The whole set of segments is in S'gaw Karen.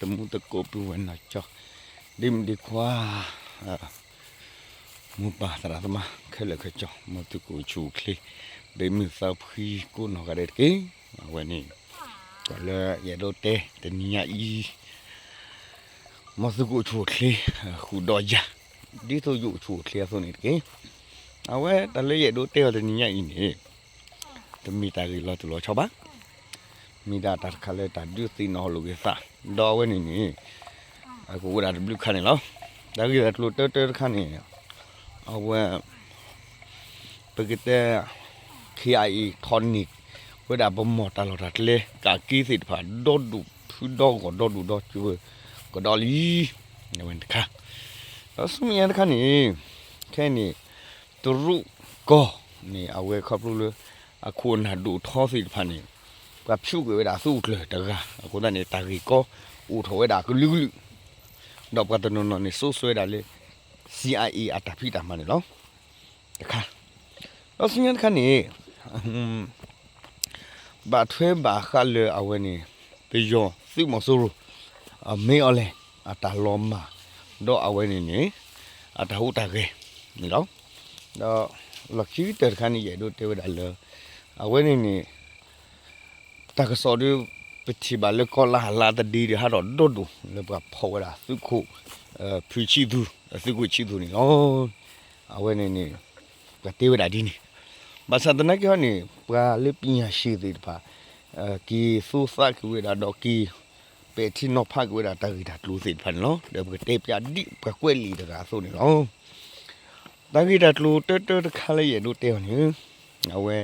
တမူတကိးပုၢ်ဝဲၢ်နီၢ်ကၠီ ဒ့မုၣ်ဒ့ခွါ မိၢ်ပၢ်သရၣ်သမါခဲလၢာ်ခဲဆ့ မ်သုကအိၣ်ဆူၣ်အိၣ်ချ့ ဘၣ်မုာ်သးဖှံကိးနီၢ်ဂၤဒဲးတက့ၢ်. အဝဲန့ၣ် တၢ်လၢယအဲၣ်ဒိးတဲတနံၤညါအံၤ မ်သုကအိၣ်ဆူၣ်အိၣ်ချ့ ဃုာ်ဒီးယၤ ဒ်သိးယအိၣ်ဆူၣ်အိၣ်ချ့အသိးန့ၣ်တက့ၢ်. အဝဲတၢ်လၢယအဲၣ်ဒိးတဲအီၤတနံၤညါအံၤန့ၣ် တမ့ၢ်တၢ်ဂ့ၢ်လီၤတူာ်လီၤဆီဘၣ်. မ့ၢ်ဒၣ်တၢ်တခါလၢတၢ်ဒုးသ့ၣ်နီၣ်လိာ်က့ၤသး ဒီးအဝဲန့ၣ်န့ၣ် အကအိၣ်ဝဲဒၣ်တဘျုးခါန့ၣ်လီၤ. တၢ်ဂ့ၢ်တၢ်ကျိၤတၢတၢတခါန့ၣ် အဝဲ ပကတဲ ခ့အံၤ ထီၣ်န့ၢ်ဝဲဒၣ်ပမီၢ်တၢ်လီၢ်တၢ်ကျဲ ကးက့သ့ၣ်တဖၣ် ဒီဒူၣ်ဖုဒီဂီၢ်ဒီဒူၣ်ဒီထၢ ကဒီးလံ အဝဲန့ၣ်တခါ. ဒီးဆူမဲာ်ညါတခါန့ၣ် ခဲအံၤန့ၣ် တရူးကီၢ်န့ၣ် အဝဲခီဖျိလၢ အခိၣ်အနၢ်ဒိၣ်ထီသ့ၣ်တဖၣ်န့ၣ် ပှၤဖၠူးကွံာ်ဝဲဒၣ်အသုးခိၣ်ကျၢၢ်တဂၤ အဃိသတးန့ၣ် တၢ်ဂ့ၢ်ကီအိၣ်ထီၣ်ဝဲဒၣ်ကလုာ်ကလုာ် ဒီးပှၤတနီၤနီၤန့ၣ် စိစိဝဲဒၣ်လၢ CIA အတၢ်ဖံးတၢ်မၤန့ၣ်လီၤ. တခါ ဒီးဆူညါတခါန့ၣ် ဘၣ်ထွဲဘၣ်ဃးလၢအဝဲန့ၣ် ပယီၤသုးမီၤစိရိၤ မ့ၢ်အီၤလဲၣ် အတၢ်လီၤမၢ် ဒီးအဝဲန့ၣ်န့ၣ် အတၢ်ဟူးတၢ်ဂဲၤန့ၣ်လီၤ. ဒီးလီၢ်ခံကတၢၢ်တခါန့ၣ် ယအဲၣ်ဒိးတဲဝဲဒၣ်လၢ အဝဲန့ၣ်န့ၣ် တၢ်ကစီၣ်ဒီး ပထံၣ်ဘၣ်လၢကီၢ်လါဟးလါတဒ့ဒီး ဟးထီၣ်ဒီဒူၣ်လၢပှၤဖီၣ်ဝဲဒၣ်သုးခိၣ် ဖုဆံသူ သုးခိၣ်ဆံသူန့ၣ်လီၤ. အဝဲန့ၣ်န့ၣ် ပှၤတဲဝဲဒၣ်ဒ်န့ၣ် ဘၣ်ဆၣ်သနာ်က့ဟီန့ၣ် ပှၤလၢပညာရှင်သ့ၣ်တဖၣ် က့ၤသူသးက့ၤဝဲဒၣ်ဒီးက့ၤ ပဲာ်ထံနီၤဖးက့ၤဝဲဒၣ်တၢ်ဂ့ၢ်တၢ်ကျိၤသ့ၣ်တဖၣ်န့ၣ်လီၤ. ဒီးပကတဲပျးဒ်ပှၤကွဲးလံာ်တဂၤအသိးန့ၣ်လီၤ. တၢ်ဂ့ၢ်တၢ်ကျိၤတၢတၢတခါလၢယအဲၣ်ဒိးတဲအီၤန့ၣ် အဝဲ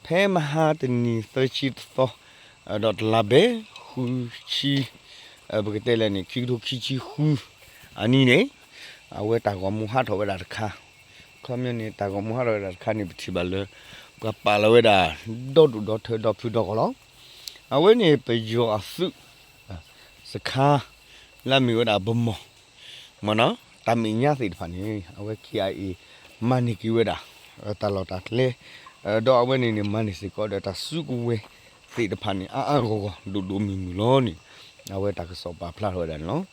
ဖဲမဟါတနံၤသၢဆံတသီ ဒီးတလါဘဲ ဃုဆံ ပကတဲလဲၣ်န့ၣ် ခံကထိခံဆံဃု အနံၤန့ၣ် အဝဲတၢ်ဂီၤမူဟးထီၣ်ဝဲဒၣ်တခါ ခီပညီန့ၣ် တၢ်ဂီၤမူဟးထီၣ်ဝဲဒၣ်တခါန့ၣ် ပထံၣ်ဘၣ်လၢ ပှၤပာ်လီၤဝဲဒၣ် ဒီဒူၣ်ဒီထၢဒီဖုဒီဂီၢ်လီၤ. အဝဲန့ၣ်ပယီၤအသုး စခါ လၢအမ့ၢ်ဝဲဒၣ်ပမီၢ် မ့ၢ်နီၤ တၢ်မဲာ်ညါသ့ၣ်တဖၣ်န့ၣ် အဝဲ ခ့အံၤ မၤန့ၢ်က့ၤဝဲဒၣ် တၢ်လီၢ်တၢ်ကျဲ ဒီးအဝဲန့ၣ်န့ၣ် မၤန့ၢ်စ့ၢ်ကီးဒီးတၢ်စုကဝဲၤသ့ၣ်တဖၣ်န့ၣ် အါအါဂီၢ်ဂီၢ် ဒိၣ်ဒိၣ်မုၢ်မုၢ်လီၤန့ၣ် အဝဲတၢ်ကစီၣ်ပာ်ဖျါထီၣ်ဝဲဒၣ်န့ၣ်လီ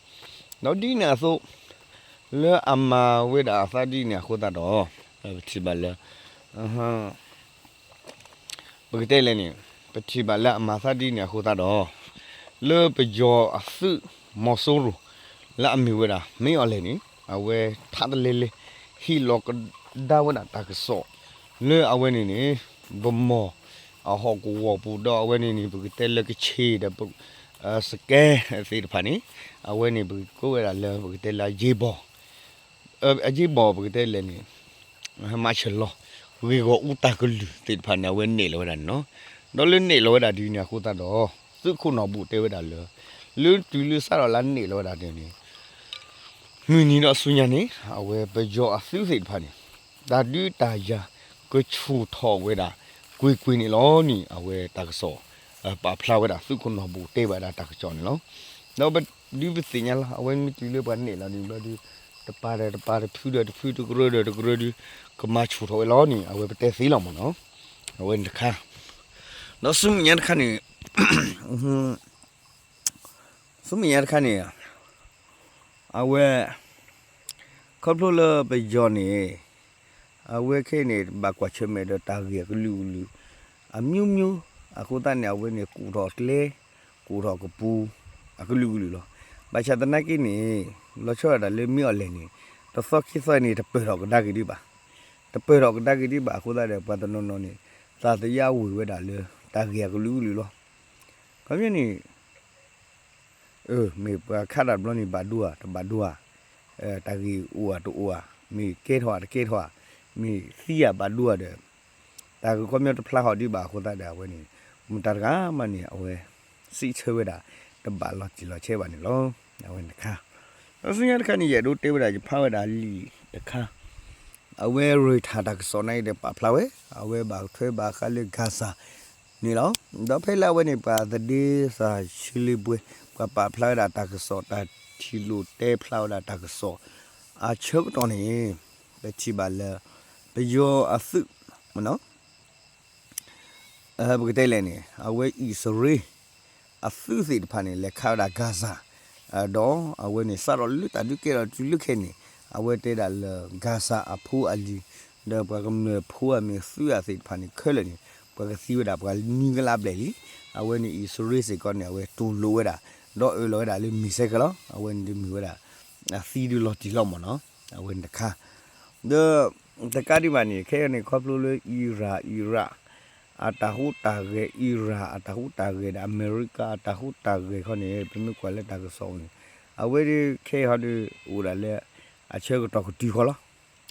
ၤ. ဒီးဒ်န့ၣ်အသိး လၢအမၤဝဲဒၣ်အသးဒ်န့ၣ်အဃိသတးဒီး ပထံၣ်ဘၣ်လၢ ပကတဲလဲၣ်န့ၣ် ပထံၣ်ဘၣ်လၢအမၤသးဒ်န့ၣ်အဃိသတးဒီး လၢပယီၤအသုးမီၤစိရိၤ လၢအမ့ၢ်ဝဲဒၣ် မ့ၢ်အီၤလဲၣ်န့ၣ် အဝဲထးတလဲလဲ ဟ့ၣ်လီၤကဒါဝဲဒၣ်တၢ်ကစီၣ် လၢအဝဲန့ၣ်န့ၣ် ပမီၢ်အဟီၣ်ကဝီၤပူၤဒီးအဝဲန့ၣ်န့ၣ် ပကတဲလၢကခ့ၣ်ဒီး စကဲသ့ၣ်တဖၣ်န့ၣ် အဝဲန့ၣ်ပကကိးဝဲဒၣ်လၢ ပကတဲလၢအယ့ဘီၣ် အယ့ဘီၣ်ပကတဲလဲၣ်န့ၣ် မၤဆၢၣ်လီၤ ဂ့ၢ်ဂီၢ်အူတၢ်ကလုၢ်သ့ၣ်တဖၣ်န့ၣ် အဝဲနဲၣ်လီၤဝဲဒၣ်န့ၣ်လီၤ. ဒီးလၢနဲၣ်လီၤဝဲဒၣ်ဒ်န့ၣ်အဃိသတးဒီး သုးခိၣ်နီၢ်ဘူၣ်တဲဝဲဒၣ်လၢ လၢတုၤလၢစးထီၣ်လၢအနဲၣ်လီၤဝဲဒၣ်ဒ်န့ၣ် မုၢ်နံၤဒီးဆူညါန့ၣ် အဝဲပယီၤအသုးသ့ၣ်တဖၣ်န့ၣ် တၢ်ဒုးတၢ်ယၤကဆူၣ်ထီၣ်ဝဲဒၣ် ကွ့ၢ်ကွ့ၢ်န့ၣ်လီၤန့ၣ် အဝဲတၢ်ကစီၣ် ပာ်ဖျါဝဲဒၣ်သုးခိၣ်နီၢ်ဘူၣ်တဲဘၣ်ဒၣ်တၢ်ကစီၣ်န့ၣ်လီၤ. ဒီးဒုးပသ့ၣ်ညါလီၤ အဝဲမ့ၢ်တုၤလၢပှၤနဲၣ်လီၤန့ၣ်ဘျီဒုး တပၤဒီးတပၤ တဖုဒီးတဖု တကရၢဒီးတကရၢဒုး ကမၤဆူၣ်ထီၣ်ဝဲလီၤန့ၣ် အဝဲပတဲသ့လီၤမ့ၢ်နီၤ. အဝဲန့ၣ်တခါ ဒီးဆူမဲာ်ညါတခါန့ၣ် ဆူမဲာ်ညါတခါန့ၣ် အဝဲ ခီဖျိလၢပယီၤန့ၣ် အဝဲခဲအံၤန့ၣ် ဘၣ်ကွၢ်ဆၢၣ်မဲာ်ဒီးတၢ်ဂ့ၢ်အကလုာ်ကလုာ် အမျိုးမျိုး အဃိသတးန့ၣ် အဝဲန့ၣ် ကူၣ်ထီၣ်ကျဲ ကူၣ်ထီၣ်ကပူၤ အကလုာ်ကလုာ်လီၤ. ဘၣ်ဆၣ်သနာ်က့န့ၣ် လီၤဆီဒၣ်တၢ်လၢမ့ၢ်အီၤလဲၣ်န့ၣ် တသီခံသီအံၤန့ၣ် တပၢၢ်ထီၣ်ကဒါက့ၤဒံးဘၣ်. တပၢၢ်ထီၣ်ကဒါက့ၤဒံးဘၣ်အဃိသတးဒီး ပှၤတနီၤနီၤန့ၣ် သးသယါဝံၢ်ဝဲဒၣ်လၢ တၢ်ဂ့ၢ်အကလုာ်ကလုာ်လီၤ. ခီပညီန့ၣ် မ့ၢ်ပှၤခးတၢ်တဘျီန့ၣ် ဘၣ်ဒိဧါ တဘၣ်ဒိဧါ, တၢ်ဂ့ၢ်အိၣ်ဧါတအိၣ်ဧါ, မ့ၢ်ကဲထီၣ်ဧါတကဲထီၣ်ဧါ, မ့ၢ်သံဧါဘၣ်ဒိဧါဒီး တၢ်ဂ့ၢ်ခီပညီတဖျါဃီဒံးဘၣ်အဃိသတးဒီး အဝဲန့ၣ် မတၤတဂၤမးန့ၣ် အဝဲ စံးဆၢဝဲဒၣ် တဘၣ်လီၤတံၢ်လီၤဆဲးဘၣ်န့ၣ်လီၤ. အဝဲန့ၣ်တခါ ဒီးဆူညါတခါန့ၣ် ယအဲၣ်ဒိးတဲဝဲဒၣ် ယဖးဝဲဒၣ်လံာ်တခါ အဝဲ Reuters တၢ်ကစီၣ်နာ်က့ဒီးပာ်ဖျါဝဲ အဝဲဘၣ်ထွဲဘၣ်ဃးလၢ Gaza န့ၣ်လီၤ. ဒီးဖဲလၢအဝဲန့ၣ် ပှၤသဒ့သးဆၢလ့ပှဲၤ ပှၤပာ်ဖျါဝဲဒၣ်တၢ်ကစီၣ် တၢ်ထံၣ်လိာ်တဲဖျါဝဲဒၣ်တၢ်ကစီၣ် အဆၢကတီၢ်န့ၣ် ပထံၣ်ဘၣ်လၢ ပယီၤအသုး ပကတဲလဲၣ်န့ၣ် အဝဲအံၣ်စရ့လး အသုးသ့ၣ်တဖၣ်န့ၣ် လဲၤခးဝဲဒၣ် Gaza ဒီးအဝဲန့ၣ် စးထီၣ်လၢတၢ်ဒုးကဲထီၣ်တုၤလၢခဲအံၤန့ၣ် အဝဲတဲဒၣ်လၢ Gaza အဖိအလံၤ ဒီးပှၤကမျၢၢ်ဖိအမ့ၢ်သုးအသ့ၣ်တဖၣ်န့ၣ် ခဲလၢာ်န့ၣ် ပှၤကသံဝဲဒၣ်ပှၤနွံကလးဘျဲၣ်လံ. အဝဲန့ၣ်အံၣ်စရ့လးစ့ၢ်ကီးန့ၣ် အဝဲတူၢ်လိာ်ဝဲဒၣ် ဒီးအၢၣ်လီၤဝဲဒၣ်လၢမ့ၢ်စဲးကလီၤ အဝဲန့ၣ်ဒုးမ့ၢ်ဝဲဒၣ် အသံဒုးလီၤတံၢ်လီၤမၢ်နီၤ အဝဲန့ၣ်တခါ ဒီး တကးဒံးဘၣ်န့ၣ် ခဲအံၤန့ၣ် ခီဖျိလၢ Iran Iran အတၢ်ဟူးတၢ်ဂဲၤ Iran အတၢ်ဟူးတၢ်ဂဲၤဒီး အမဲရကၤအတၢ်ဟူးတၢ်ဂဲၤခီန့ၣ် ပမ့ၢ်ကွၢ်လၢတၢ်ကစီၣ်န့ၣ် အဝဲဒုးခဲအံၤဟီဒုး အိၣ်ဒၣ်လၢ အဆၢကတီၢ်ကတုၤဃီလီၤ.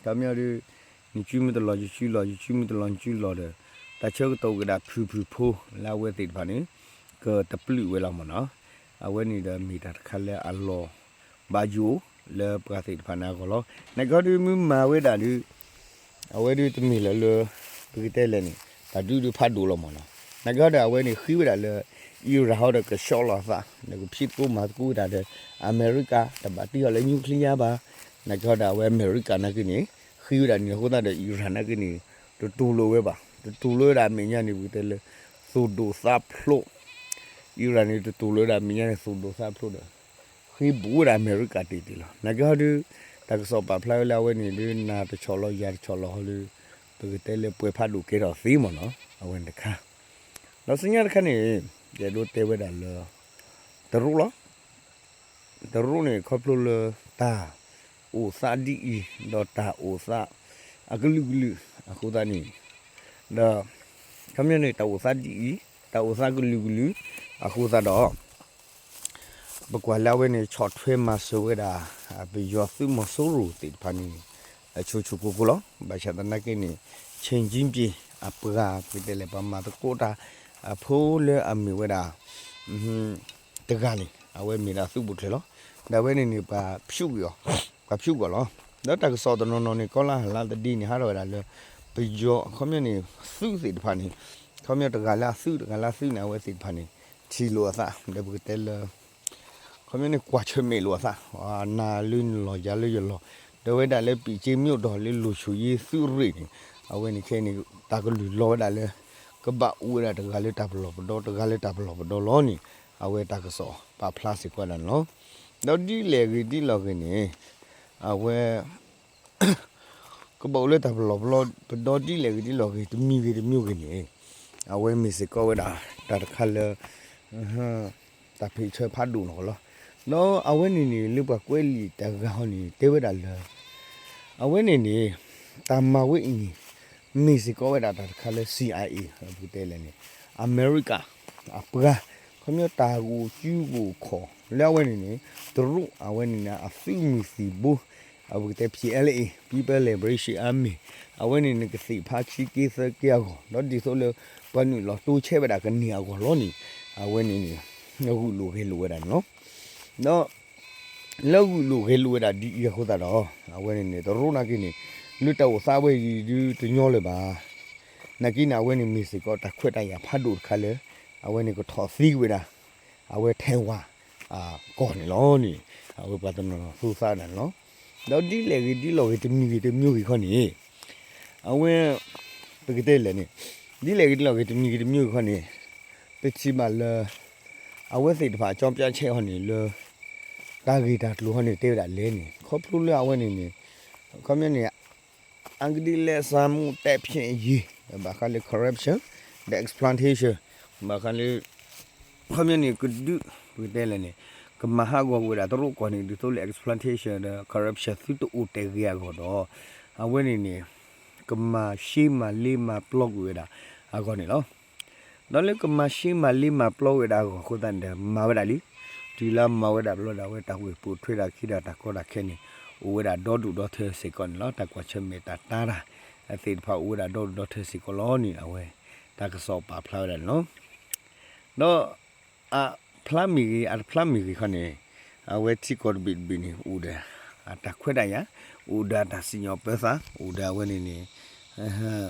ခီပညီဒုး နစုမ့ၢ်တလီၤ ယစုလီၤ ယစုမ့ၢ်တလီၤ နစုလီၤဒီး တၢ်ဆၢကတီၢ်အိၣ်က့ၤဒၣ်ဖုၣ်ဖုၣ်ဖိ လၢအဝဲသ့ၣ်တဖၣ်န့ၣ် ကတပျုာ်ဝဲလီၤမၢ်နီၤ. အဝဲန့ၣ်ဒီးမ့ၢ်တၢ်တခါလၢအလီၤဘၣ်ယိၣ် လၢပှၤသ့ၣ်တဖၣ်န့ၣ်အဂီၢ်လီၤ. နာ်က့ဟီဒုးမ့ၢ်မၤဝဲဒၣ်ဒုး အဝဲဒုးတမ့ၢ်လၢလၢ ပကတဲလဲၣ်န့ၣ် တၢ်ဒုးဒုးဖးဒိၣ်လီၤမၢ်နီၤ. နာ်က့ဟီဒီးအဝဲန့ၣ်ဃ့ဝဲဒၣ်လၢ Iran ဟီဒီးကဆှီလီၤအသး ဒီးကဖံးသကိးမၤသကိးဝဲဒၣ်ဒီး အမဲရကၤ တဘၣ်တ့ၢ်အီၤလၢ nuclear ဘၣ်. နာ်က့ဟီဒီးအဝဲအမဲရကၤနာ်က့န့ၣ် ဃ့ဝဲဒၣ်န့ၣ်အဃိသတးဒီး Iran နာ်က့န့ၣ် တတူၢ်လိာ်ဝဲဘၣ်. တတူၢ်လိာ်ဝဲဒၣ်အမဲာ်ညါန့ၣ် ပကတဲလၢ သူၣ်ဒိၣ်သးဖျိး Iran န့ၣ် တတူၢ်လိာ်ဝဲဒၣ်အမဲာ်ညါန့ၣ် သူၣ်ဒိၣ်သးဖျိးဒီး ဃ့ဘူးဝဲဒၣ်အမဲရကၤတ့ၢ်တ့ၢ်လီၤ. နာ်က့ဟီဒုး တၢ်ကစီၣ်ပာ်ဖျါဝဲလၢအဝဲန့ၣ်ဒုး နၤတဆီၣ်လီၤယၤတဆီၣ်လီၤဟီဒုး ပကတဲလၢပှဲၤဖးဒိၣ်ကဲထီၣ်သ့မၢ်နီၤ အဝဲန့ၣ်တခါ ဒီးဆူညါတခါန့ၣ် ယအဲၣ်ဒိးတဲဝဲဒၣ်လၢ တရူးလီၤ. တရူးန့ၣ် ခီဖျိလၢတၢ်အိၣ်သးဒ်အံၤ ဒီးတၢ်အိၣ်သးအကလုာ်ကလုာ်အဃိသတးန့ၣ် ဒီး ခီပညီန့ၣ် တၢ်အိၣ်သးဒ်အံၤ တၢ်အိၣ်သးကလုာ်ကလုာ်အဃိသတးဒီး ပကွၢ်လၢအဝဲန့ၣ် ဆီၣ်ထွဲမၤစၢၤဝဲဒၣ် ပယီၤသုးမီၤစိရိၤသ့ၣ်တဖၣ်န့ၣ် အဆိဆိကိၢ်ကိၢ်လီၤ. ဘၣ်ဆၣ်သနာ်က့န့ၣ် Xi Jinping အပှၤ ပကတဲလဲၣ် ပှၤမၤသကိးတၢ်အဖိလၢအမ့ၢ်ဝဲဒၣ် တဂၤန့ၣ် အဝဲမ့ၢ်ဒၣ်သုးဘူးချၢလီၤ. ဒီးအဝဲန့ၣ်န့ၣ် ပှၤဖျူးကွံာ်အီၤ ပှၤဖျူးကွံာ်လီၤ. ဒီးတၢ်ကစီၣ်တနီၤနီၤန့ၣ် ကီလၢဟလါတဒ့န့ၣ် ဟးထီၣ်ဝဲဒၣ်လၢ ပယီၤ ခီပညီန့ၣ် သုးသ့ၣ်တဖၣ်န့ၣ် ခီပညီတဂၤလၢအသုး တဂၤလၢအသုးန့ၣ် အဝဲသ့ၣ်တဖၣ်န့ၣ် ထံၣ်လိာ်အသး ဒီးပကတဲလၢ ခီပညီန့ၣ် ကွၢ်ဆၢၣ်မဲာ်လိာ်အသး နၤလၢနလီၢ် ယၤလၢယလီၢ် ဒီးဝဲဒၣ်လၢ ပံၣ်ကၠ့မၠိၣ်တီၢ် လၢလိၤဆိၣ်ယ့သုးရ့ၣ်န့ၣ် အဝဲန့ၣ်ခဲအံၤန့ၣ် တၢ်ကလုၢ်လီၤဝဲဒၣ်လၢ ကဘၣ်အိၣ်ဝဲဒၣ်တဂၤလၢတၢ်ပလီၢ်ပဒီ တဂၤလၢတၢ်ပလီၢ်ပဒီလီၤန့ၣ် အဝဲတၢ်ကစီၣ်ပာ်ဖျါစ့ၢ်ကီးဝဲဒၣ်န့ၣ်လီၤ. ဒီးဒ်လဲၣ်ဂ့ၤဒ်လဲၣ်ဂ့ၤန့ၣ် အဝဲ ကဘၣ်အိၣ်လၢတၢ်ပလီၢ်ပဒီဒ်လဲၣ်ဂ့ၤဒ်လဲၣ်ဂ့ၤ တမံၤဂ့ၤတမံၤဂ့ၤန့ၣ် အဝဲမ့ၢ်စ့ၢ်ကီးဝဲဒၣ် တၢ်တခါလၢ တၢ်ဖ့ၣ်ဆၢဖးဒိၣ်န့ၣ်လီၤ. ဒီးအဝဲန့ၣ်န့ၣ် လၢပှၤကွဲးလံာ်တဂၤဟီန့ၣ် တဲဝဲဒၣ်လၢ အဝဲန့ၣ်န့ၣ် တၢ်မၤဝဲအံၤန့ၣ် မ့ၢ်စ့ၢ်ကီးဝဲဒၣ်တၢ်တခါလၢ CIA ပကတဲလဲၣ်န့ၣ် အမဲရကၤ အပှၤ ခီပညီတၢ်ဂိၢ်ကၠူဂိၢ်ခီၣ် လၢအဝဲန့ၣ်န့ၣ် တရူးအဝဲန့ၣ်န့ၣ် အသုးမုၢ်သံၣ်ဘိ အပကတဲ PLA People Liberation Army အဝဲန့ၣ်န့ၣ် ကသ့ၣ်ဖးဆံက့သၢက့အဂီၢ် ဒီးဒ်သိးလၢ ပှၤနုာ်လီၤတိစဲဝဲဒၣ်ကန့ၢ်အဂီၢ်လီၤန့ၣ် အဝဲန့ၣ်န့ၣ် ဂုာ်လိာ်ဂဲၤလိာ်ဝဲဒၣ်န့ၣ်လီၤ. ဒီး လၢဂုာ်လိာ်ဂဲၤလိာ်ဝဲဒၣ်ဒ်အံၤအဃိသတးဒီး အဝဲန့ၣ်န့ၣ် တရူးနာ်က့န့ၣ် လၢတၢ်အိၣ်သးဝဲအံၤဒုးတညီလၢၤဘၣ်. နာ်က့န့ၣ် အဝဲန့ၣ်မ့ၢ်စ့ၢ်ကီးတၢ်ခွဲးတၢ်ယာ်ဖးဒိၣ်တခါလၢ အဝဲန့ၣ်ကထီၣ်သံကွံာ်ဝဲဒၣ် အဝဲထဲဝၤ အကီၢ်န့ၣ်လီၤန့ၣ် အဝဲပှၤတနီၤနီၤသူသးဒၣ်န့ၣ်လီၤ. ဒီးဒ်လဲၣ်ဂ့ၤဒ်လဲၣ်ဂ့ၤတမံၤဂ့ၤတမံၤဂ့ၤခီန့ၣ် အဝဲ ပကတဲလဲၣ်န့ၣ် ဒ်လဲၣ်ဂ့ၤဒ်လဲၣ်ဂ့ၤတမံၤဂ့ၤခီန့ၣ် ပထံၣ်ဘၣ်လၢ အဝဲသ့ၣ်တဖၣ်ကၠီပၠးဆဲးဟီန့ၣ်လၢ တၢ်ဂ့ၢ်တၢ်ကျိၤဟီန့ၣ် တဲဝဲဒၣ်လဲၣ်န့ၣ် ခီဖျိလၢအဝဲန့ၣ်န့ၣ် ခီပညီန့ၣ် အဂ့ၢ်ဒ်လဲၣ် စၢ်မူၣ်တဲဖျဲးယံၤ ဘၣ်ဃးလၢ corruption ဒီး exploitation ဘၣ်ဃးလၢ ခီပညီန့ၣ် ကဒုး ပကတဲလဲၣ်န့ၣ် ကမၤဟးဂီၤကွံာ်ဝဲဒၣ်တရူးကီၢ်န့ၣ် ဒ်သိးလၢ exploitation ဒီး corruption သုတအိၣ်တဲာ်ဂ့ၤအဂီၢ်ဒီး အဝဲန့ၣ်န့ၣ် ကမၤရှဲမၤလ့မၤပျီကွံာ်ဝဲဒၣ်အဂီၢ်န့ၣ်လီၤ. ဒီးလၢကမၤရှဲမၤလ့မၤပျီဝဲဒၣ်အဂီၢ်အဃိသတးန့ၣ်ဒီး မၤဝဲဒၣ်လံ. တုၤလၢမၤဝဲဒၣ်ဘျီဒီး အဝဲတၢ်ဝ့ၢ်ပိာ်ထွဲတၢ်ခံဒီးတၢ်ကီတၢ်ခဲန့ၣ် အိၣ်ဝဲဒၣ်ဒီဒူၣ်ဒီထၢစ့ၢ်ကီးန့ၣ်လီၤ. တၢ်ကွၢ်ဆၢၣ်မဲာ်တၢ်တၤတၢ် အသ့ၣ်တဖၣ်အိၣ်ဝဲဒၣ်ဒီဒူၣ်ဒီထၢစ့ၢ်ကီးလီၤန့ၣ် အဝဲ တၢ်ကစီၣ်ပာ်ဖျါဝဲဒၣ်န့ၣ်လီၤ. ဒီး အဖျါမ့ၢ်ဂ့ၤ အတဖျါမ့ၢ်ဂ့ၤခီန့ၣ် အဝဲထံကီၢ်တဘ့ၣ်တဘ့ၣ်န့ၣ် အိၣ်ဒီး အတၢ်ခွဲးတၢ်ယာ် အိၣ်ဒီးအတၢ်စံၣ်ညီၣ်ပၢသး အိၣ်ဒီးအဝဲန့ၣ်န့ၣ်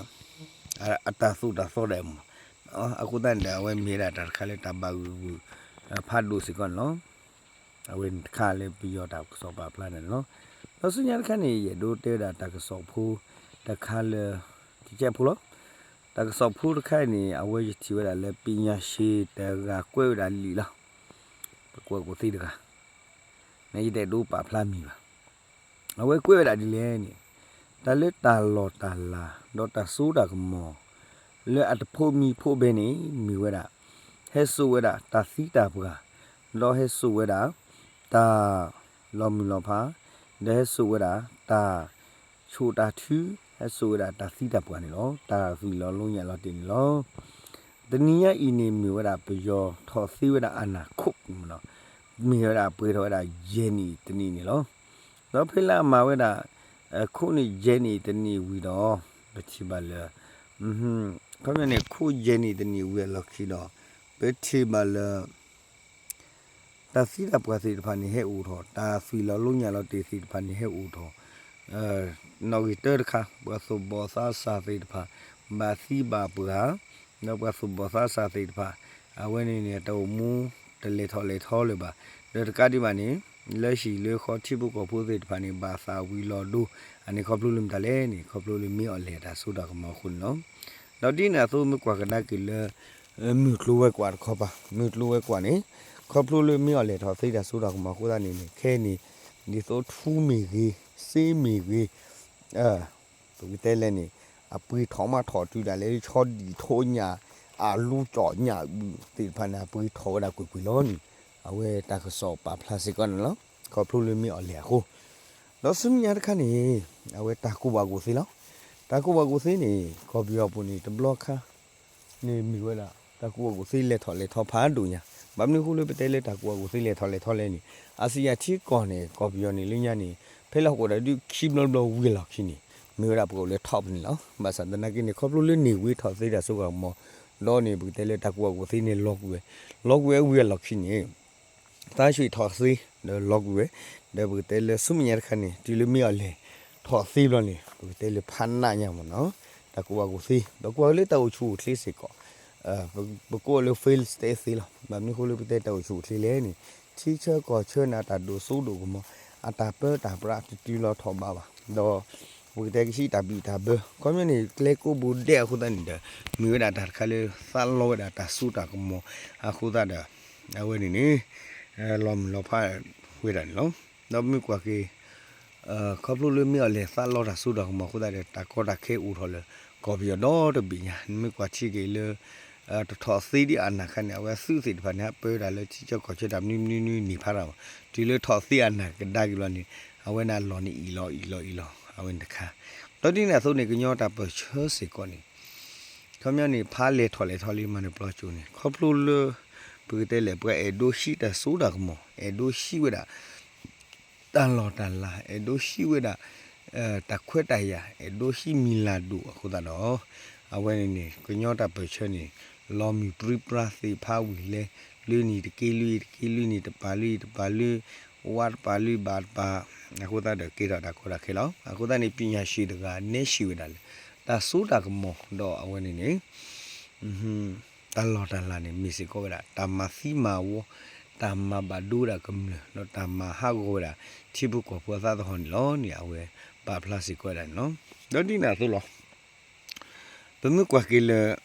အတၢ်သိၣ်တၢ်သီဒၣ်မး အဃိသတးန့ၣ်ဒီး အဝဲမ့ၢ်ဝဲဒၣ်တၢ်တခါလၢတၢ်ဘၣ်ဂုာ်ဂုာ် ဖးဒိၣ်စ့ၢ်ကီးန့ၣ်လီၤ. အဝဲန့ၣ်တခါလၢပယီၤတၢ်ကစီၣ်ပာ်ဖျါန့ၣ်လီၤ. ဒီးဆူညါတခါန့ၣ် ယအဲၣ်ဒိးတဲဝဲဒၣ်တၢ်ကစီၣ်ဖိတခါလၢ တကဲးဖိလီၤ. တၢ်ကစီၣ်ဖိတခါအံၤန့ၣ် အဝဲယထံၣ်ဝဲဒၣ်လၢ ပညာရှင် တဂၤကွဲးဝဲဒၣ်လံာ်လီၤ. ပကွဲးကိးသ့တဂၤ ယတအဲၣ်ဒိးပာ်ဖျါမံၤဘၣ်. အဝဲကွဲးဝဲဒၣ်ဒ်လဲၣ်န့ၣ်, တၢ်လၢတၢ်လီၢ်တၢ်လၤ ဒီးတၢ်စိတၢ်ကမီၤ လၢအတဖိးမံၤဖိးဘဲန့ၣ် မ့ၢ်ဝဲဒၣ် ဟဲစိာ်ဝဲဒၣ်တၢ်သံတၢ်ပှၢ်, ဒီးဟဲစိာ်ဝဲဒၣ် တၢ်လီၤမုၢ်လီၤဖး, ဒီးဟဲစိာ်ဝဲဒၣ် တၢ်ဆိၣ်တၢ်ထု, ဟဲစိာ်ဝဲဒၣ်တၢ်သံတၢ်ပှၢ်န့ၣ်လီၤ. တၢ်သွံၣ်လီၤလိညၣ်လီၤတ့ၢ်န့ၣ်လီၤ. တနံၤညါအံၤန့ၣ် မ့ၢ်ဝဲဒၣ်ပယီၤထီၣ်သ့ဝဲဒၣ်အနၢ်ခိၣ်, မ့ၢ်ဝဲဒၣ်ပှဲၤထီၣ်ဝဲဒၣ်ယဲၢ်နံၣ်တနံၣ်န့ၣ်လီၤ. ဒီးဖဲလၢအမၤဝဲဒၣ် ခိၣ်န့ၣ်ယဲၢ်နံၣ်တနံၣ်ဝံၤဒီး ပထံၣ်ဘၣ်လၢ ခီပညီန့ၣ် ခိၣ်ယဲၢ်နံၣ်တနံၣ်ဝံၤအလီၢ်ခံဒီး ပထံၣ်ဘၣ်လၢ တၢ်သံတၢ်ပှၢ်သ့ၣ်တဖၣ်န့ၣ်ဟဲအိၣ်ထီၣ်, တၢ်သွံၣ်လီၤလိညၣ်လီၤတ့ၢ်သ့ၣ်တဖၣ်န့ၣ်ဟဲအိၣ်ထီၣ်, နီၣ်ဂံၢ်တၢတခါ ပှၤသူၣ်ဘီၣ်သးစၢ်သ့ၣ်တဖၣ် ဘၣ်သံဘၣ်ပှၢ်, ဒီးပှၤသူၣ်ဘီၣ်သးစၢ်သ့ၣ်တဖၣ် အဝဲန့ၣ်န့ၣ် တၢ်အိၣ်မူ တလဲၤထီၣ်လဲၤထီလၢၤဘၣ်. ဒီးတကးဒံးဘၣ်န့ၣ် လၢဟံၣ်လၢဃီထံဖိကီၢ်ဖိသ့ၣ်တဖၣ်န့ၣ် ဘၣ်သးဝံၤလီၤဒိ အန့ၣ်ခီဖျိလၢမတၤလဲၣ်န့ၣ် ခီဖျိလၢမ့ၢ်အီၤလဲၣ်တၢ်စိတၢ်ကမီၤအဃိန့ၣ်လီၤ. ဒီးဒ်န့ၣ်အသိးမ့ၢ်ကွၢ်ကဒါက့ၤလၢ မုၢ်ကျိၤဝဲၤကွာ်တခီပၤ, မုၢ်ကျိၤဝဲၤကွာ်န့ၣ် ခီဖျိလၢမ့ၢ်အီၤလဲၣ်ထီၣ်သ့တၢ်စိတၢ်ကမီၤအဃိသတးန့ၣ်န့ၣ် ခဲအံၤန့ၣ် ဒ်သိးထူမ့ၢ်ဂ့ၤ, စ့မ့ၢ်ဂ့ၤ, ပကတဲလဲၣ်န့ၣ် အပှ့ၤထီၣ်မးထီၣ်တုၤဒၣ်လဲာ်လၢဆီဒံၣ်ထိညၣ် အလူကၠီၣ်ညၣ်အုၣ်သ့ၣ်တဖၣ်န့ၣ် အပှ့ၤထီၣ်ဝဲဒၣ်ကွ့ၢ်ကွ့ၢ်လီၤန့ၣ် အဝဲတၢ်ကစီၣ်ပာ်ဖျါစ့ၢ်ကီးန့ၣ်လီၤ. ခီဖျိလၢမ့ၢ်အီၤလဲၣ်အဃိ ဒီးဆူမဲာ်ညါတခါန့ၣ် အဝဲတၢ်ကူၣ်ဘၣ်ကူၣ်သ့လီၤ. တၢ်ကူၣ်ဘၣ်ကူၣ်သ့န့ၣ် ကီၢ်ပယီၤပူၤန့ၣ် တဘျီခါ န့ၣ်မ့ၢ်ဝဲဒၣ် တၢ်ကူၣ်ဘၣ်ကူၣ်သ့လဲၤထီၣ်လဲၤထီဖးဒိၣ်ညါ. ဘၣ်မနုၤအဃိလၢပတဲလၢတၢ်ကူၣ်ဘၣ်ကူၣ်သ့လဲၤထီၣ်လဲၤထီလဲၣ်န့ၣ် အစံးယၤထံကီၢ်န့ၣ် ကီၢ်ပယီၤန့ၣ်လၢညါန့ၣ် ဖဲလၢဟီၣ်ခိၣ်ဒီးဒုးခံဘျီဘျီဝံၤအလီၢ်ခံန့ၣ် မ့ၢ်ဝဲဒၣ်ပကအိၣ်လၢ top န့ၣ်လီၤ. ဘၣ်ဆၣ်သနာ်က့န့ၣ် ခီဖျိလၢန့ၣ်ဝံၤထီၣ်သ့တၢ်စိကမီၤ ဒီးန့ၣ် ပကတဲလၢတၢ်ကူၣ်ဘၣ်ကူၣ်သ့န့ၣ် လီၤကွံာ်ဝဲ, လီၤကွံာ်ဝဲဝံၤအလီၢ်ခံန့ၣ် တၢ်ဆှံထီၣ်သ့ဒီးလီၤကွံာ်ဝဲ, ဒီးပကတဲလၢဆူမဲာ်ညါတခါန့ၣ် တုၤလၢမ့ၢ်အီၤလဲၣ်ထီၣ်သ့ဘျီန့ၣ် ပကတဲလၢဖးနးညါမ့ၢ်နီၤ, တၢ်ကူၣ်ဘၣ်ကူၣ်သ့ ပကွၢ်လၢတၢ်အိၣ်ဆူၣ်အိၣ်ချ့စ့ၢ်ကီး, ပကိးလၢ fail state သ့လီၤ. ဘၣ်မနုၤအဃိလၢပတဲတၢ်အိၣ်ဆူၣ်အိၣ်ချ့လဲၣ်န့ၣ် ထံဆၢကီၢ်ဆၢန့ၣ် အတၢ်ဒိၣ်စိဒိၣ်ကမီၤ အတၢ်ပၢတၢ်ပြးတတုၤလီၤထီၣ်ဘးဘၣ်, ဒီး ပကတဲကဆံးတၢ်ဘံၣ်တၢ်ဘၢ ခီပညီန့ၣ် ကျဲကိးဘိဒဲးအဃိသတးန့ၣ်ဒီး မ့ၢ်ဝဲဒၣ်တၢ်တခါလၢသးလီဝဲဒၣ်တၢ်စိတၢ်ကမီၤအဃိသတးဒီး အဝဲန့ၣ်န့ၣ် လီၤမုၢ်လီၤဖးဝဲဒၣ်န့ၣ်လီၤ. ဒီးမ့ၢ်ကွၢ်က့ၤ ခီဖျိလၢမ့ၢ်အီၤလဲၣ်သးလီတၢ်စိတၢ်ကမီၤအဃိသတးဒီး တၢ်ကီတၢ်ခဲအိၣ်ထီၣ်လၢ ကီၢ်ပယီၤဒီတဘ့ၣ်ညါ, နမ့ၢ်ကွၢ်ထံက့ၤလၢ တထီၣ်သ့ဒ်အနၢ်ခါန့ၣ် အဝဲအသုးသ့ၣ်တဖၣ်န့ၣ် ဟးပၢဝဲဒၣ်လၢထံဆၢကီၢ်ဆၢတၢ်မနုၤမနုၤမနုၤန့ၣ်ဖးဒၣ်မး, တုၤလၢထီၣ်သ့အနၢ်ကဒါက့ၤဘျီန့ၣ် အဝဲန့ၣ်အလီၢ်န့ၣ်အံၣ်လီၤအံၣ်လီၤအံၣ်လီၤ အဝဲန့ၣ်တခါ, ဒီးဒ်န့ၣ်အသိးန့ၣ် ကညီတၢ်ပၢၢ်ဆၢစ့ၢ်ကီးန့ၣ် ခီပညီန့ၣ် ဖးလဲၤထီၣ်လဲၤထီလံမၤနၢၤပျီကၠိန့ၣ် ခီဖျိလၢ ပကတဲလဲၣ် ပှၤအဲၣ်ဒိးဟံးတၢ်စိတၢ်ကမီၤ အဲၣ်ဒိးဟံးဝဲဒၣ် တၢ်လီၢ်တၢ်လၤ အဲၣ်ဒိးဟံးဝဲဒၣ် တၢ်ခွဲးတၢ်ယာ် အဲၣ်ဒိးဟံးမံၤလၤဒိၣ်အဃိသတးဒီး အဝဲန့ၣ်န့ၣ် ကညီတၢ်ပၢၢ်ဆၢန့ၣ် လီၤမုၢ်ပြံပြါသ့ၣ်ဖးဝံၤလဲၣ် လွံၢ်နံၣ်တက့လွံၢ်တက့လွံၢ်နံၣ်တပၤလွံၢ်တပၤလွံၢ် ဝးတပၤလွံၢ်ဘးတပၤ အဃိသတးဒီးကဲထီၣ်တၢ်ကီတၢ်ခဲလီၤ. အဃိသတးန့ၣ် ပညာရှင်တဂၤနဲၣ်စံးဝဲဒၣ်လၢ တၢ်စိတၢ်ကမီၤဒီးအဝဲန့ၣ်န့ၣ် တၢ်လီၢ်တၢ်လၤန့ၣ် မ့ၢ်စ့ၢ်ကီးဝဲဒၣ် တၢ်မၤသံမၤဝီ တၢ်မၤဘၣ်ဒိဝဲဒၣ်ကမျၢၢ် ဒီးတၢ်မၤဟးဂီၤဝဲဒၣ် ထံဖိကီၢ်ဖိအသးသဟီၣ်န့ၣ်လီၤန့ၣ် အဝဲပာ်ဖျါစ့ၢ်ကီးဝဲဒၣ်န့ၣ်လီၤ. ဒီးဒ်န့ၣ်အသိးလီၤ. ပမ့ၢ်ကွၢ်က့ၤလၢ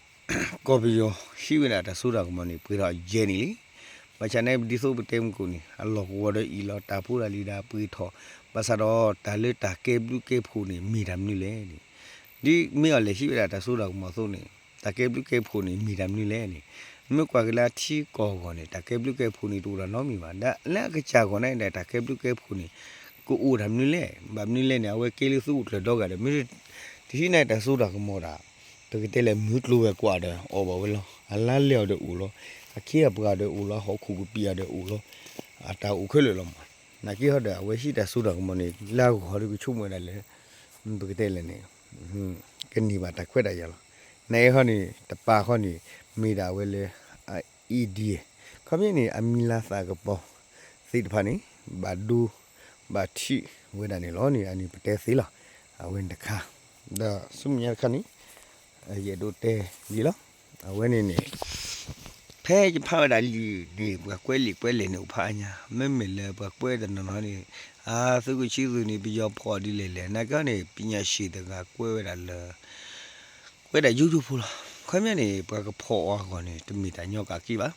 ကီၢ်ပယီၤဟံးဝဲဒၣ်တၢ်စိတၢ်ကမီၤန့ၣ် ပှ့ၤထီၣ်ယဲၢ်နံၣ်လံ. ဘၣ်ဆၣ်န့ၣ် ဒ်သိးပတဲမုၢ်ကိၣ်န့ၣ် အလီၢ်ကဝီၤဒီးအံၣ်လီၤ တၢ်ဖိတၢ်လံၤဒီးပှ့ၤထီၣ် ဘၣ်ဆၣ်ဒီးတၢ်လၢတၢ်ကဲဘျုးကဲဖှိၣ်န့ၣ် မ့ၢ်တၢ်မနုၤလဲၣ်န့ၣ် ဒ်မ့ၢ်အီၤလဲၣ်ဟံးဝဲဒၣ်တၢ်စိတၢ်ကမီၤအသိးန့ၣ် တၢ်ကဲဘျုးကဲဖှိၣ်န့ၣ် မ့ၢ်တၢ်မနုၤလဲၣ်န့ၣ် မ့ၢ်ကွၢ်က့ၤလၢအထံကီၢ်အဂီၢ်န့ၣ် တၢ်ကဲဘျုးကဲဖှိၣ်န့ၣ် တအိၣ်ဒီးနီတမံၤဘၣ်. ဒီးလၢအကစၢ်အဂီၢ်န့ၣ်ဒီး တၢ်ကဲဘျုးကဲဖှိၣ်န့ၣ် ကအိၣ်တၢ်မနုၤလဲၣ်. ဘၣ်မနုၤလဲၣ်န့ၣ် အဝဲကဲလၢသုးအိၣ်ကျၢၢ်ဒီဂၤဒီး မ့ၢ်တဟံးန့ၢ်တၢ်စိတၢ်ကမီၤဒၣ် ပကတဲလဲၣ် မုၢ်ကျိၤဝဲၤကွာ်ဒီးအီၣ်ဘၣ်ဝဲလီၤ. အလါလဲအီၤဒီးအိၣ်လီၤ. အခ့အပှၤဒီးအိၣ်လီၤ. ဟီၣ်ခိၣ်ကပံာ်အီၤဒီးအိၣ်လီၤ. အတၢ်အိၣ်ခဲလၢာ်လီၤမး. နာ်က့ဟီဒီး အဝဲဟံးတၢ်စိတၢ်ကမီၤန့ၣ် လၢအဂီၢ်ဒီးကဆိကမိၣ်ဝဲဒၣ်လၢ ပကတဲလဲၣ်န့ၣ် ကန့ၢ်ဘၣ်တၢ်ခွဲးတၢ်ယာ်လီၤ. နာ်က့ဟီန့ၣ် တပၤဃီန့ၣ် မ့ၢ်ဒၣ်ဝဲလၢ အ India ခီပညီန့ၣ် အမံၤလၤသးကပီၤသ့ၣ်တဖၣ်န့ၣ် ဘၣ်ဒိ ဘၣ်ထံးဝဲဒၣ်န့ၣ်လီၤန့ၣ် အန့ၣ်ပတဲသ့လီၤ. အဝဲန့ၣ်တခါ ဒီးဆူမဲာ်ညါတခါန့ၣ် ယအဲၣ်ဒိးတဲဒ်လီၤ. အဝဲန့ၣ်န့ၣ် ဖဲယဖးဝဲဒၣ်လံာ်န့ၣ် ပှၤကွဲးလံာ်ကွဲးလဲၢ်န့ၣ်အိၣ်ဖးအါညါ မ့မ့ၢ်လၢပှၤကွဲးတနီၤနီၤန့ၣ် အသုကဆံသုးန့ၣ် ပယီၤဖီၣ်ဒ်လဲၣ်လဲၣ် နာ်က့န့ၣ် ပညာရှင်တဂၤကွဲးဝဲဒၣ်လၢ ကွဲးဒၣ်ယိယိဖိလီၤ. ခီပညီန့ၣ် ပှၤကဖီၣ်အီၤအဂီၢ်န့ၣ် တမ့ၢ်တၢ်ညီကးက့ဘၣ်.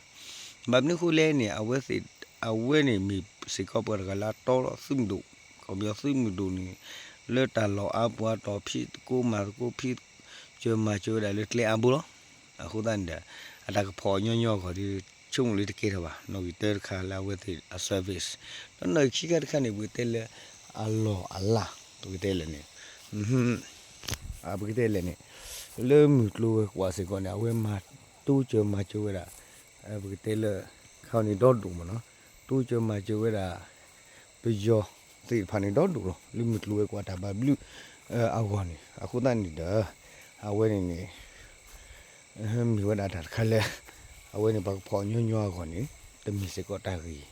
ဘၣ်မနုၤအဃိလဲၣ်န့ၣ် အဝဲသ့ၣ် အဝဲန့ၣ်မ့ၢ်စ့ၢ်ကီးပှၤတဂၤလၢအတီလီၤသုးမုၢ်ဒိၣ်, ခီပညီသုးမုၢ်ဒိၣ်န့ၣ် လၢတၢ်လီၢ်အါပူၤအါတီၤ ဖံးသကိးမၤသကိး ဖံးစၢၤမၤစၢၤဝဲဒၣ်လၢကျဲအါဘိလီၤ. အဃိသတးန့ၣ်ဒီး အတၢ်ကဖီၣ်ညီညီအဂီၢ်ဒီး ဆိကမိၣ်လၢတကဲထီၣ်ဘၣ် နီၣ်ဂံၢ်တၢတခါလၢအဝဲသ့ၣ်အ service, ဒီးနီၣ်ဂံၢ်ခံခါတခါန့ၣ် ပကတဲလၢ အလီၢ်အလၤ ပကတဲလဲၣ်န့ၣ် ပကတဲလဲၣ်န့ၣ် လၢမုၢ်ကျိၤဝဲၤကွာ်စ့ၢ်ကီးန့ၣ် အဝဲမၤတိစၢၤမၤစၢၤဝဲဒၣ် ပကတဲလၢ ခါန့ၣ်ဒီဒိၣ်မးနီၤ, တိစၢၤမၤစၢၤဝဲဒၣ် ပယီၤသ့ၣ်တဖၣ်န့ၣ်ဒီဒိၣ်လီၤ လၢမုၢ်ကျိၤဝဲၤကွာ်တၢ်ဘၣ်ဘျုးအဂီၢ်န့ၣ်. အဃိသတးန့ၣ်ဒီး အဝဲန့ၣ်န့ၣ် မ့ၢ်ဝဲဒၣ်တၢ်တခါလၢ အဝဲန့ၣ်ပှၤကဖီၣ်ညီညီအဂီၢ်န့ၣ် တမ့ၢ်စ့ၢ်ကီးတၢ်ဂ့ၢ်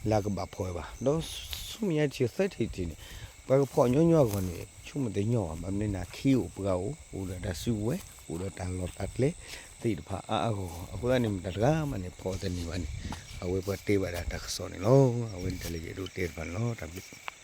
လၢအကဘၣ်ဖီၣ်ဝဲဘၣ်. ဒီးဆူမဲာ်ညါထံၣ်သၢထံၣ်တထံၣ်န့ၣ် ပှၤကဖီၣ်ညီညီအဂီၢ်န့ၣ် ဆိကမိၣ်တညီဘၣ်. ဘၣ်မနုၤန့ၣ် ခ့အိၣ်ပှၤအိၣ် အိၣ်ဒီးတၢ်စုကဝဲၤ အိၣ်ဒီးတၢ်လီၢ်တၢ်ကျဲသ့ၣ်တဖၣ်အါအါဂီၢ်ဂီၢ်. အဃိသတးန့ၣ် မတၤတဂၤမးန့ၣ် ဖီၣ်တန့ၢ်ဘၣ်န့ၣ် အဝဲပှၤတဲဘၣ်ဒၣ်တၢ်ကစီၣ်န့ၣ်လီၤ. အဝဲန့ၣ်တၢ်လၢယအဲၣ်ဒိးတဲတဖၣ်န့ၣ်လီၤ. တၢ်ဘျုး